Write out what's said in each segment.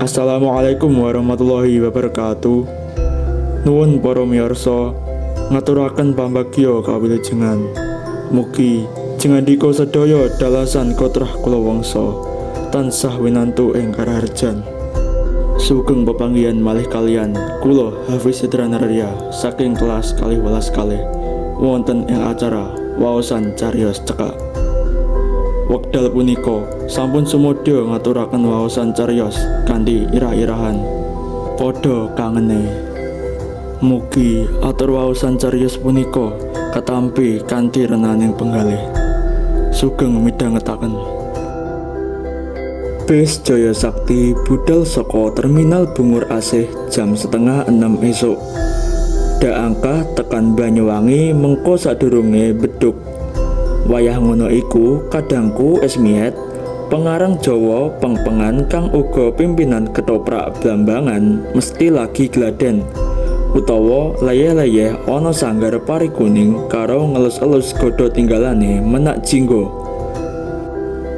Assalamualaikum warahmatullahi wabarakatuh. Nuwun para miyarsa, ngaturaken pambagya kawilujengan. Mugi jengandika sedaya dalasan kotrah kulawangsa tansah winantu ing karaharjan. Sugeng pepanggihan malih kaliyan kula Hafiz Citra saking kelas 12 kalih wonten ing acara waosan cariyos cekak. Wekdal punika sampun sumedya ngaturaken waosan cariyos kanthi irah-irahan Padha Kangene. Mugi atur waosan cariyos punika katampi kanthi renaning penggalih. Sugeng midhangetaken. Bis Jaya Sakti budal saka Terminal Bungur Asih jam 5.30 esuk. Dak angkah tekan Banyuwangi mengko sadurunge beduk. Wayah ngono iku kadangku Esmiet, pengarang Jawa pengpengan kang uga pimpinan Ketoprak Blambangan, mesti lagi gladen utawa leyeh-leyeh ana sanggar Pari Kuning karo ngelus-elus gada tinggalane Menak Jinggo.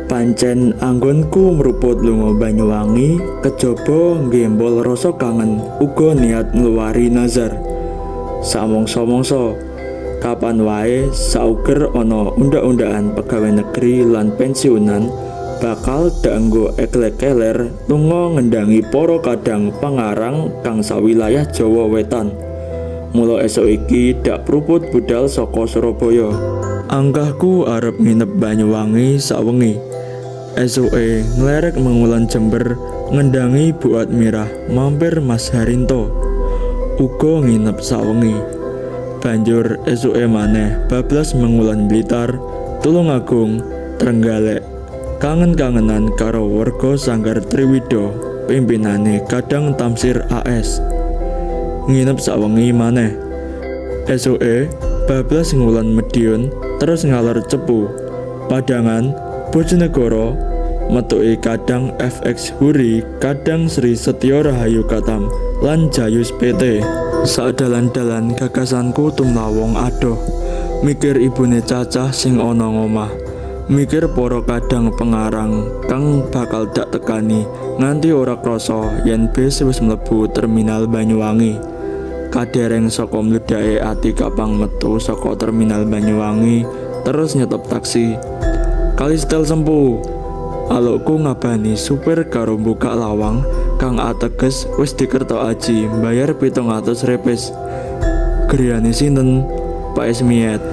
Pancen anggonku mruput lunga Banyuwangi kejaba nggembol rasa kangen uga niat ngluwari nazar. Samangsa-mangsa kapan wae sauger ana undhak-undhakan pegawe negeri lan pensiunan bakal dak nggo eklek-keler lunga ngendangi para kadang pangarang kang sawilayah Jawa Wetan. Mula esuk iki dak pruput budal saka Surabaya. Angkahku arep nginep Banyuwangi sawengi. Esuke nglerek mengulon Jember, ngendangi Bu Admirah, mampir Mas Harinto. Uga nginep sawengi. Banjur esuke maneh bablas mengulon Blitar, Tulungagung, Trenggalek. Kangen-kangenan karo warga Sanggar Triwida pimpinane Kadang Tamsir AS. Nginep sawengi maneh. Esuke bablas ngulon Madiun, terus ngalor Cepu, Padangan, Bojonegoro, metuki Kadang FX Huri, Kadang Sri Setyo Rahayu Katam, lan Jayus PT. Sadalan-dalan gagasanku tumlawung adoh. Mikir ibune cacah sing ana ngomah. Mikir para kadang pengarang kang bakal dak tekani, nganti ora krasa yen bis wis mlebu Terminal Banyuwangi. Kadereng saka mludake ati kapang metu saka Terminal Banyuwangi terus nyetop taksi. "Kali setel Sempu." Alukku ngabani supir karo buka lawang kang ateges wis dikertok aji mbayar 700 repes. "Griyane sinten?" "Pak Esmiet."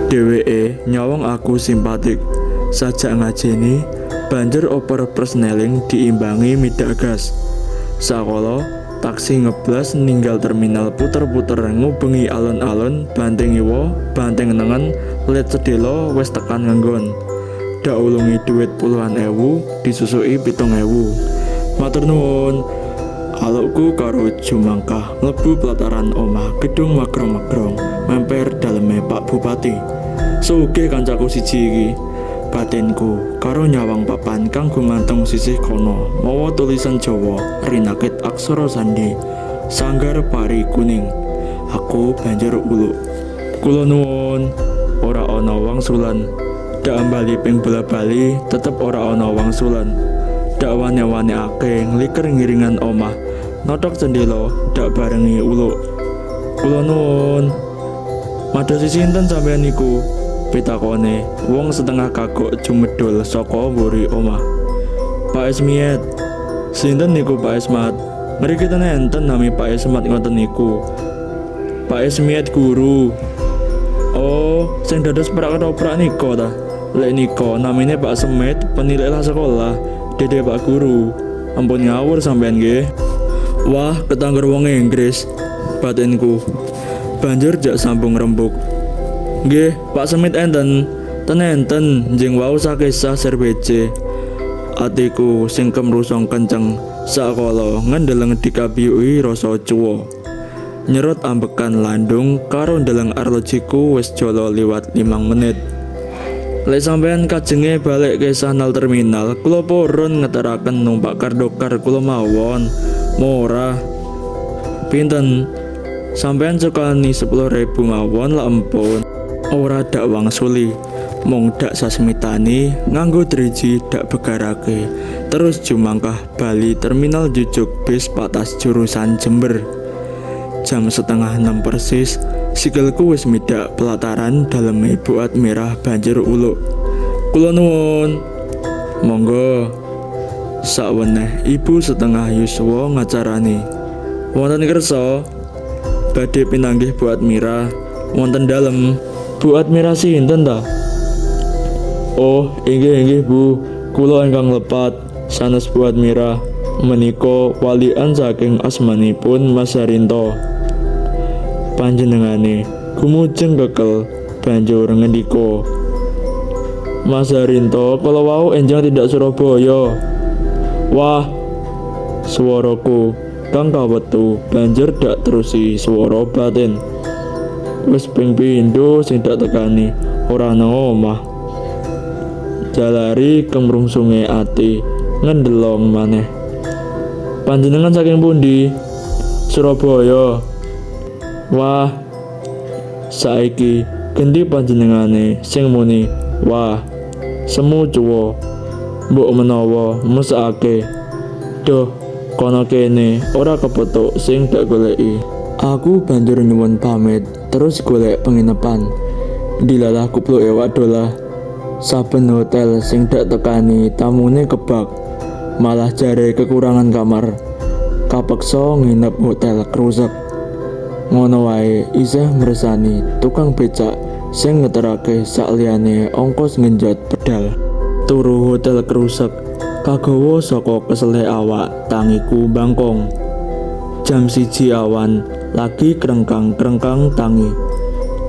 Dheweke nyawang aku simpatik. Sajak ngajeni banjur oper persneling diimbangi midak gas. Sakala taksi ngeblas ninggal terminal, puter-puter ngubengi alun-alun, banting ngiwa, banting nengen, let sedelo wis tekan ngenggon. Dak ulungi duit puluhan ewu, disusuki 7.000. "Matur nuwun." Alukku karo jumangkah mlebu pelataran omah gedung magrong-magrong memper daleme Pak Bupati. "Sugih kancaku siji iki," batinku karo nyawang papan kang gumantung sisih kono mawa tulisan Jawa rinakit aksara sandi Sanggar Pari Kuning. Aku banjur uluk. "Kula nuwun." Ora ana wangsulan. Dak ambali ping bola-bali tetep ora ana wangsulan. Dak wane-waneake ngliker ngiringan omah. Nothok cendela, dak barengi uluk. "Kula nuwun. Madosi sinten sampeyan niku?" pitakone wong setengah kagok jumedhul saka mburi omah. "Pak Esmiet." "Sinten niku Pak Esmat? Mriki ten enten nami Pak Esmat ngoten niku." "Pak Esmiet guru." "Oh, sing dados prak ketoprak nika ta? Lek nika namine Pak Semit, penilik lah sekolah, dede Pak Guru. Ampun ngawur sampean nggih." "Wah, ketangger wong Inggris," batinku. Banjur jak sambung rembug. "Nggih, Pak Semit enten. Ten enten njing wau sakesah serbece." Atiku sing kemrusung kenceng sakala ngendeleng dikabiyuki rasa cuwa. Nyerot ambekan landung karo ndeleng arlojiku wis jala liwat 5 menit. "Lek sampean kajenge balik kesah nal terminal, kula purun ngeteraken numpak kar dokar kula mawon. Murah." "Pinten?" "Sampean sukani 10.000 mawon lak empun." Ora dak wangsuli. Mung dak sasmitani nganggo driji dak begarake, terus jumangkah bali terminal jujuk bis patas jurusan Jember. Jam 5.30 persis, sikilku wis midak pelataran daleme Bu Admirah banjur uluk. Kula nuwun. Monggo. Saweneh ibu setengah yuswa ngacarani. Wonten kersa? Badhe pinanggih Bu Admirah. Wonten dalem. Bu Admirah sinten ta? Oh, inggih inggih Bu, kula ingkang lepat, sanes Bu Admirah. Menika walian saking asmanipun Mas Harinto. Panjenengane gumujeng kekel banjur ngendika. Mas Harinto kala wau enjang tindak Surabaya. Wah, swaraku kang kawetu banjur dak terusi swara batin. Wis ping pindho sing dak tekani ora ana omah. Jalari kemrungsunge ati ngendelong maneh. Panjenengan saking pundi? Surabaya. Wah, saiki gendi panjenengane sing muni. Wah, semu cuwa. Mbok menawa mesakake. Duh, kono kene ora kepethuk sing dak goleki. Aku banjur nyuwun pamit terus golek penginepan. Dilalah kupluke wak dolah. Saben hotel sing dak tekani tamune kebak, malah jare kekurangan kamar. Kapeksa nginep hotel Krusek. Ngono wae isih mresani tukang becak sing ngeterake sakliyane ongkos ngenjot pedal. Turu hotel Krusek kagawa saka kesele awak tangiku bangkong. Jam 1 awan lagi krengkang-krengkang tangi.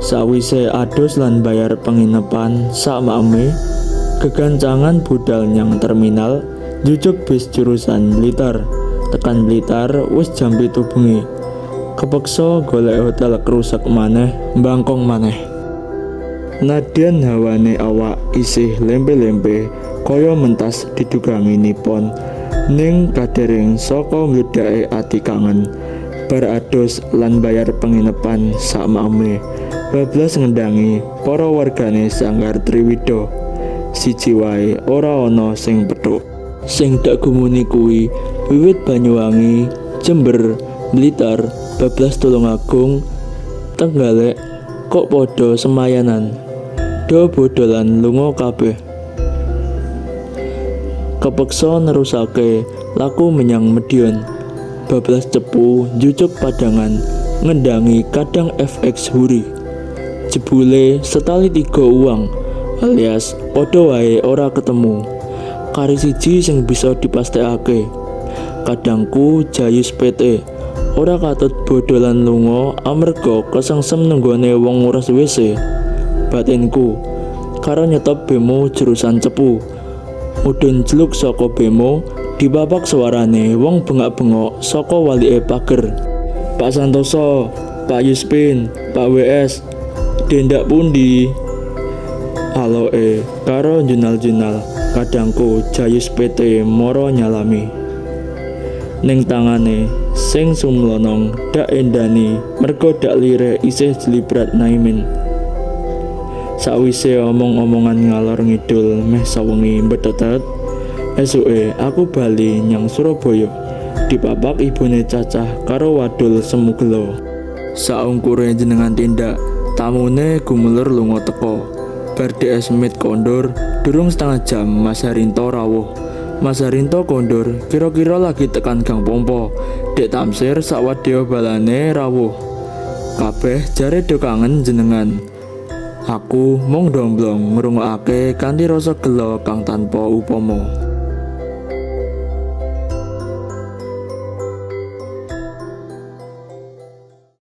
Sawise adus lan bayar penginepan sak makme, gegancangan budal nyang terminal, jujuk bis jurusan Blitar. Tekan Blitar wis jam 7 bengi. Kepeksa golek hotel Krusek maneh, bangkong maneh. Nadyan hawane awak isih lempe-lempe kaya mentas didugangi Nippon ning kadering saka mludake ati kangen. Bar adus lan bayar penginepan sak makme, bablas ngendangi para wargane Sanggar Triwida. Siji wae ora ana sing petuk. Sing dak gumuni kuwi wiwit Banyuwangi, Jember, Blitar, bablas Tulungagung, Trenggalek kok padha semayanan. Do bodolan lunga kabeh. Kepeksa nerusake laku menyang Medion. Bablas Cepu njujuk padangan ngendangi kadang FX Huri. Jebule setali 3 uang alias padha wae ora ketemu. Kari siji sing bisa dipastekake. Kadangku Jayus PT ora katut bodolan lunga amarga kesengsem nunggone wong nguras WC. Batinku karo nyetop bemo jurusan Cepu. Mudhun jluk saka bemo dipapak suarane wong bengak-bengok saka walike pager. Pak Santoso, Pak Yuspin, Pak WS, dendak pundi? Aloke karo junal-junal kadangku Jayus PT mara nyalami. Ning tangane sing sumlonong dak endani merga dak lire isih jlibrat Naimin. Sawise omong-omongan ngalor ngidul meh sawengi mbetetet, esuke aku bali nyang Surabaya dipapak ibune cacah karo wadul semu gelo. Saungkure jenengan tindak, tamune gumuler lunga teko. Bar DS Smith kondur, durung setengah jam Mas Harinto rawuh. Mas Harinto kondur, kira-kira lagi tekan Gang Pompo. Dek Tamsir sakwadya balane rawuh. Kabeh jare do kangen jenengan. Aku mung ndomblong ngrungokake kanthi rasa gela kang tanpa upama.